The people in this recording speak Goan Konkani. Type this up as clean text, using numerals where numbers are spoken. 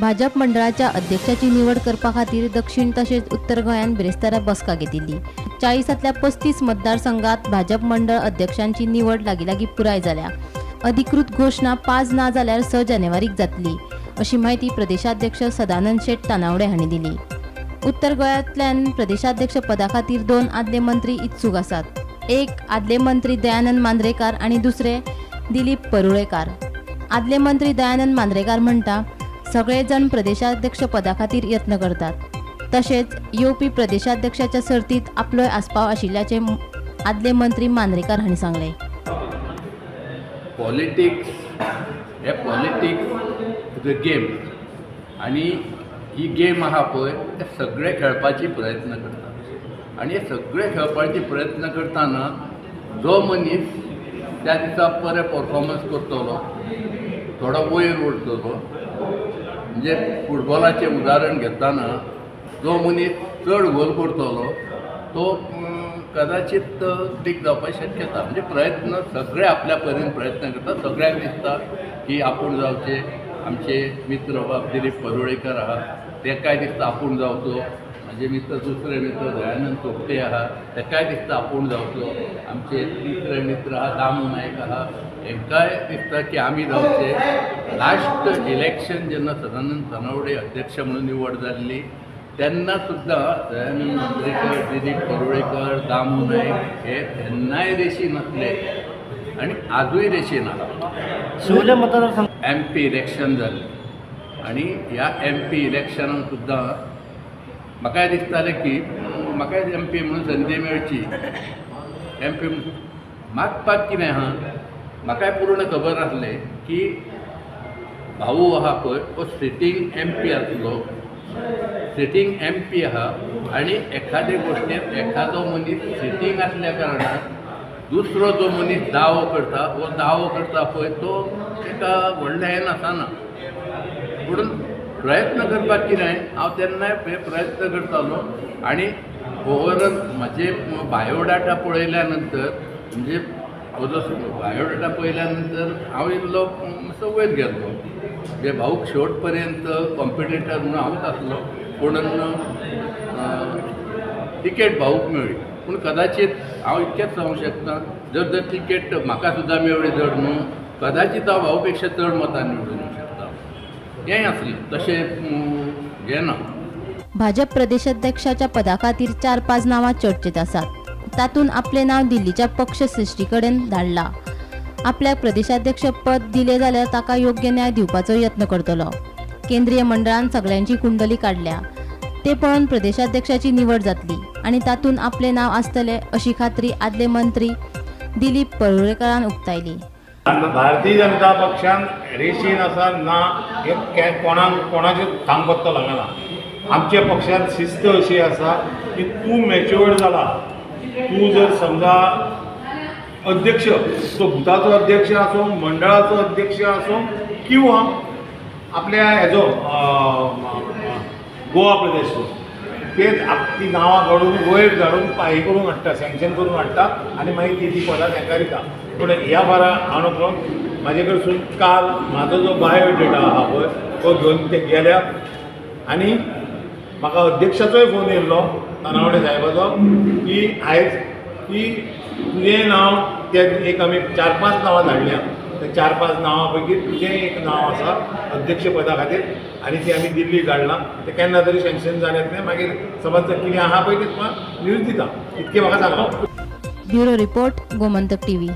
भाजप मंडळाच्या अध्यक्षाची निवड करपा खातीर दक्षिण तशेंच उत्तर गोंयांत बिरेस्तारा बसका घेतिल्ली. 40तांतल्या 35 मतदारसंघात भाजप मंडळ अध्यक्षांची निवड लागीं लागीं पुराय जाल्या. अधिकृत घोशणा 5 ना जाल्यार 6 जानेवारीक जातली, अशी म्हायती प्रदेशाध्यक्ष सदानंद शेट तानावडे हांणी दिली. उत्तर गोंयांतल्यान प्रदेशाध्यक्ष पदा खातीर दोन आदले मंत्री इत्सूक आसात. एक आदले मंत्री दयानंद मांद्रेकार आनी दुसरे दिलीप परुळेकार. आदले मंत्री दयानंद मांद्रेकार म्हणटा, सगळे जण प्रदेशाध्यक्ष पदा खातीर यत्न करतात. तशेंच येवपी प्रदेशाध्यक्षाच्या सर्तीत आपलोय आस्पाव आशिल्ल्याचें आदले मंत्री मांद्रेकार हांणी सांगलें. पॉलिटिक्स हे, पॉलिटिक्स is a game आनी ही गेम आहा पळय, ते सगळे खेळपाची प्रयत्न करता आनी हे सगळे खेळपाची प्रयत्न करतना जो मनीस त्या दिसा बरे परफॉर्मन्स करतलो, थोडो वयर उरतलो. म्हणजे फुटबॉलाचें उदाहरण घेतना जो मनीस चड गोल करतलो तो कदाचित क्लिक जावपाची शक्यता. म्हणजे प्रयत्न सगळे आपल्या परीन प्रयत्न करता. सगळ्यांक दिसता की आपूण जावचें. आमचे मित्र बाब दिलीप परुळेकर आहा, तेकाय दिसता आपूण जावचो. म्हाजे मित्र, दुसरे मित्र दयानंद सोपटे आहा, तेकाय दिसता आपूण जावचो. आमचे तिसरे मित्र आहा, दामू नायक आहा, हेंकाय दिसता की आमी जावचे. लास्ट इलेक्शन जेन्ना सदानंद तानावडे अध्यक्ष म्हणून निवड जाल्ली, तेन्ना सुद्दां दयानंद मांद्रेकर, दिलीप परुळेकर, दामू नायक हे तेन्नाय रेशी नासले आनी आजूय रेशीन आहा. शिवोले मतदारसंघ एम पी इलेक्शन जालें आनी ह्या एम पी इलेक्शनान सुद्दां म्हाकाय दिसतालें की म्हाकाय एम पी म्हणून संदी मेळची. एम पी मागपाक कितें आहा, म्हाकाय पूर्ण खबर आसलें की भाऊ आहा पळय, हो सिटींग एम पी आसलो, सिटींग एम पी आहा आनी एखादे गोश्टींत एखादो मनीस सिटींग आसल्या कारणान दुसरो जो मनीस दावो करता, हो दावो करता पळय, तो ताका व्हडलें हें नासना. पूण प्रयत्न करपाक कितें, हांव तेन्नाय हे प्रयत्न करतालो आनी ओवरऑल म्हाजे बायोडाटा पळयल्या नंतर, म्हणजे हो जो बायोडाटा पळयल्या नंतर हांव इल्लो मातसो वयर गेल्लो. म्हणजे भाऊक शेवट पर्यंत कॉम्पिटिटर म्हणून हांवूच आसलो, पूण तिकेट भाऊक मेळ्ळी. पूण कदाचित हांव इतकेंच सांगूंक शकता, जर जर तिकेट म्हाका सुद्दां मेळ्ळी जर न्हू, कदाचित हांव भाऊ पेक्षा चड मतां निवडून येवंक शकता. हेंय आसलें तशें हें ना. भाजप प्रदेशाध्यक्षाच्या पदा खातीर चार पांच नांवां चर्चेत आसात. तातूंत आपलें नांव दिल्लीच्या पक्ष श्रेष्ठी कडेन धाडलां. आपल्याक प्रदेशाध्यक्ष पद दिलें जाल्यार ताका योग्य न्याय दिवपाचो यत्न करतलो. केंद्रीय मंडळान सगल्यांची कुंडली काडल्या. ते पळोवन प्रदेशाध्यक्षाची निवड जातली आनी तातूंत आपलें नांव आसतलें, अशी खात्री आदले मंत्री दिलीप परुळेकरान उक्तायली. भारतीय जनता पक्षान रेशीन आसा ना हे कोणाक कोणाचें थांग पत्तो लागना. आमच्या पक्षान शिस्त अशी आसा की तूं मॅच्युअर्ड जाला, तूं जर समजा अध्यक्ष, तो बुथाचो अध्यक्ष आसूं, मंडळाचो अध्यक्ष आसूं किंवा आपल्या हेजो गोवा प्रदेशचो, ते ती नांवां काडून वयर धाडून हे करून हाडटा, सँक्शन करून हाडटा आनी मागीर ती ती पदां तांकां दिता. पूण ह्या फारा हांव न्हू, म्हाजे कडसून काल म्हाजो जो बायोडेटा आहा पळय, तो घेवन ते गेल्या आनी म्हाका अध्यक्षाचोय फोन येयल्लो, तानावडे साहेबाचो, की आयज की तुजें नांव ते एक आमी चार पांच नांवां धाडल्या, त्या चार पांच नांवां पैकी तुजें एक नांव आसा अध्यक्षपदा खातीर आनी ती आमी दिल्ली धाडलां. तें केन्ना तरी सँक्शन जालें तें मागीर समज कितें आहा पळय तें तुका न्यूज दिता, इतकें म्हाका सांगलां. Bureau report, Gomantak TV.